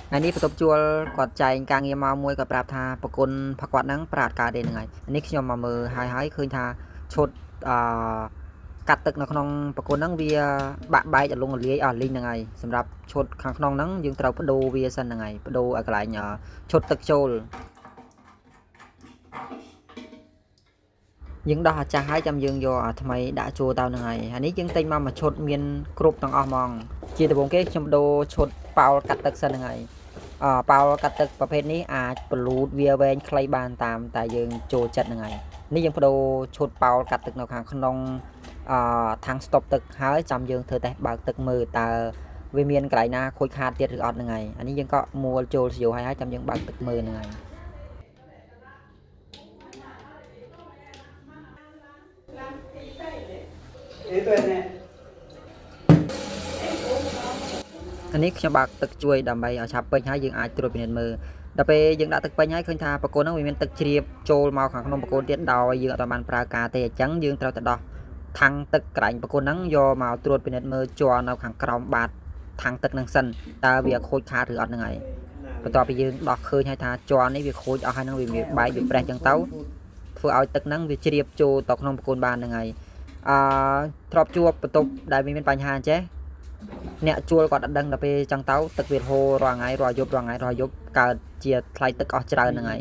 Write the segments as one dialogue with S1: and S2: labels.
S1: ថ្ងៃនេះបន្ទប់ជួលគាត់ចែងការងារមកមួយគាត់ប្រាប់ថាប្រគុណផគាត់ហ្នឹងប្រាតកើតទេហ្នឹងហើយនេះខ្ញុំមកមើលហើយហើយឃើញថាឈុតអឺកាត់ទឹកនៅក្នុងប្រគុណហ្នឹងវាបាក់បែកអលងរលាយអស់លីងហ្នឹងហើយសម្រាប់ឈុតខាងក្នុងហ្នឹងយើងត្រូវបដូរវាសិនហ្នឹងហើយបដូរឲ្យកន្លែងឈុតទឹកចូលយើងដោះអាចាស់ហើយចាំយើងយកអាថ្មីដាក់ចូលទៅហ្នឹងហើយអានេះយើងទិញមកមួយឈុតមានគ្រប់ទាំងអស់ហ្មងជាដំបូងគេខ្ញុំដូរឈុតប៉ោលកាត់ទឹកសិនហ្នឹងហើយ ប៉ោលកាត់ទឹកប្រភេទនេះអាចបលូតវាវែងខ្លីបានតាមតែយើងចូលចិត្តហ្នឹងហើយនេះយើងបដូរឈុតប៉ោលកាត់ទឹកនៅខាងក្នុងអឺខាងស្តុបទឹកហើយចាំយើងធ្វើតេស្តបើកទឹកមើលតើវាមានកន្លែងណាខូចខាតទៀតឬអត់ហ្នឹងហើយអានេះយើងក៏មួលចូលស្យោហើយហើយចាំយើងបើកទឹកមើលហ្នឹងហើយ អានេះខ្ញុំបើកទឹកជួយដើម្បីឲ្យឆាប់ពេញហើយយើងអាចត្រួតពិនិត្យមើលដល់ពេលយើងដាក់ទឹកពេញហើយឃើញថាបង្គោលហ្នឹងវាមានទឹកជ្រាបចូលមកខាងក្នុងបង្គោលទៀតដោយយើងអត់បានប្រើការទេអញ្ចឹងយើងត្រូវតែដោះថាំងទឹកកន្លែងបង្គោលហ្នឹងយកមកត្រួតពិនិត្យមើលជ័រនៅខាងក្រោមបាតថាំងទឹកហ្នឹងសិនតើវាខូចខាតឬអត់ហ្នឹងហើយបន្ទាប់ពីយើងដោះឃើញហើយថាជ័រនេះវាខូចអស់ហើយហ្នឹងវាមានបែកវាប្រេះអញ្ចឹងទៅធ្វើឲ្យទឹកហ្នឹងវាជ្រាបចូលទៅក្នុងបង្គោលបានហ្នឹងហើយអឺធ្លាប់ជួបបន្ទប់ដែលវាមានបញ្ហាអញ្ចេះ អ្នកជួលគាត់អត់ដឹងដល់ពេលចឹងទៅទឹកវាហូររាល់ថ្ងៃរាល់យប់រាល់ថ្ងៃរាល់យប់កើតជាថ្លៃទឹកអស់ច្រើនហ្នឹងហើយ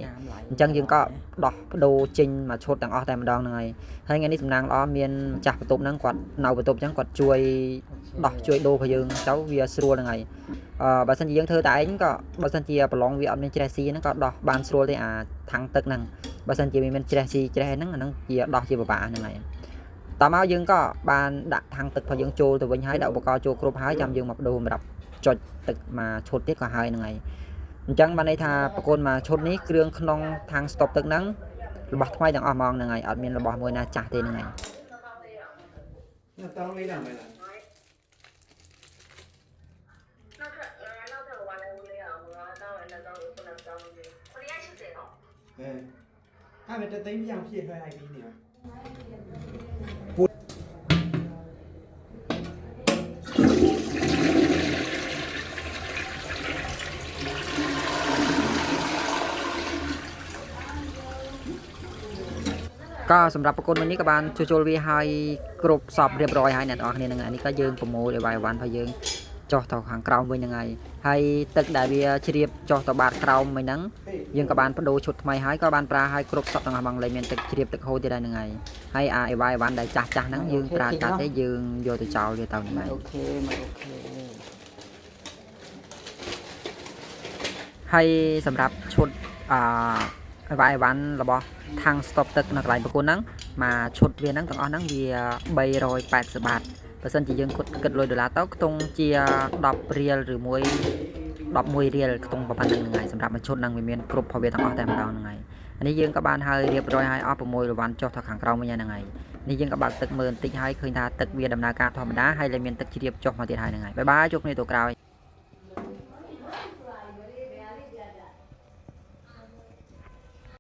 S1: អញ្ចឹងយើងក៏ដោះបដូរចេញមួយឈុតទាំងអស់តែម្ដងហ្នឹងហើយហើយថ្ងៃនេះសំណាងល្អមានម្ចាស់បន្ទប់ហ្នឹងគាត់នៅបន្ទប់អញ្ចឹងគាត់ជួយដោះជួយដូររបស់យើងទៅវាស្រួលហ្នឹងហើយអឺបើសិនជាយើងធ្វើតែឯងក៏បើសិនជាប្រឡងវាអត់មានច្រេះស៊ីហ្នឹងក៏ដោះបានស្រួលទេអាថាំងទឹកហ្នឹងបើសិនជាវាមានច្រេះស៊ីច្រេះហ្នឹងអាហ្នឹងជាដោះជាពិបាកហ្នឹងហើយ តមកយើងក៏បានដាក់ថាំងទឹករបស់យើងចូលទៅវិញហើយដាក់ឧបករណ៍ចូលគ្រប់ហើយចាំយើងមកបដូរសម្រាប់ចុចទឹកមកឈុតទៀតក៏ហើយហ្នឹងហើយអញ្ចឹងបានន័យថាប្រកូនមកឈុតនេះគ្រឿងក្នុងថាំងស្តុបទឹកហ្នឹងរបស់ថ្មីទាំងអស់ហ្មងហ្នឹងហើយអត់មានរបស់មួយណាចាស់ទេហ្នឹងហើយ
S2: နှစ်တောင်းလေးတောင်ပဲလား
S3: နောက်ထပ်နောက်ထပ်ဝိုင်းလေးအောင်9000 2000 9000 980နော်
S2: အဲအဲ့မဲ့တသိန်းပြောင်ဖြည့်ထွက်လိုက်ပြီးနေရော
S1: ក៏សម្រាប់ប្រកូនមួយនេះក៏បានជួសជុលវាហើយគ្រប់សពរៀបរយហើយអ្នកនរគ្នាហ្នឹងហើយនេះក៏យើងប្រមូលឲ្យវាយវ៉ាន់របស់យើងចុះទៅខាងក្រោមវិញហ្នឹងហើយហើយទឹកដែលវាជ្រាបចុះទៅបាតក្រោមវិញហ្នឹង យើងក៏បានបដូរឈុតថ្មីហើយក៏បានប្រើឲ្យគ្រប់សពទាំងអស់ហ្មងលែងមានទឹកជ្រាបទឹកហូរទៀតហើយហ្នឹងហើយហើយអាអីវ៉ៃអីវ៉ាន់ដែលចាស់ចាស់ហ្នឹងយើងប្រើកាត់ទេយើងយកទៅចោលវាទៅហ្នឹងហើយ
S4: មិនអូខេមិនអូខេ
S1: ហើយសម្រាប់ឈុតអអីវ៉ៃអីវ៉ាន់របស់ខាងស្តុបទឹកនៅកន្លែងប្រគួតហ្នឹងមកឈុតវាហ្នឹងទាំងអស់ហ្នឹងវា380បាតបើសិនជាយើងគិតគិតលុយដុល្លារទៅខ្ទង់ជា10រៀលឬមួយ11រៀលខ្ទង់ប៉ុណ្្នឹងហ្នឹងហើយសម្រាប់មួយឈុតហ្នឹងវាមានគ្រប់ផលវាទាំងអស់តែម្ដងហ្នឹងហើយអានេះយើងក៏បានហើយរៀបរយហើយអស់6រវ៉ាន់ចុះទៅខាងក្រោមវិញហ្នឹងហើយនេះយើងក៏បើកទឹកមើលបន្តិចហើយឃើញថាទឹកវាដំណើរការធម្មតាហើយលែងមានទឹកជ្រាបចុះមកទៀតហើយហ្នឹងហើយបាយបាយជួបគ្នាទៅក្រោយ។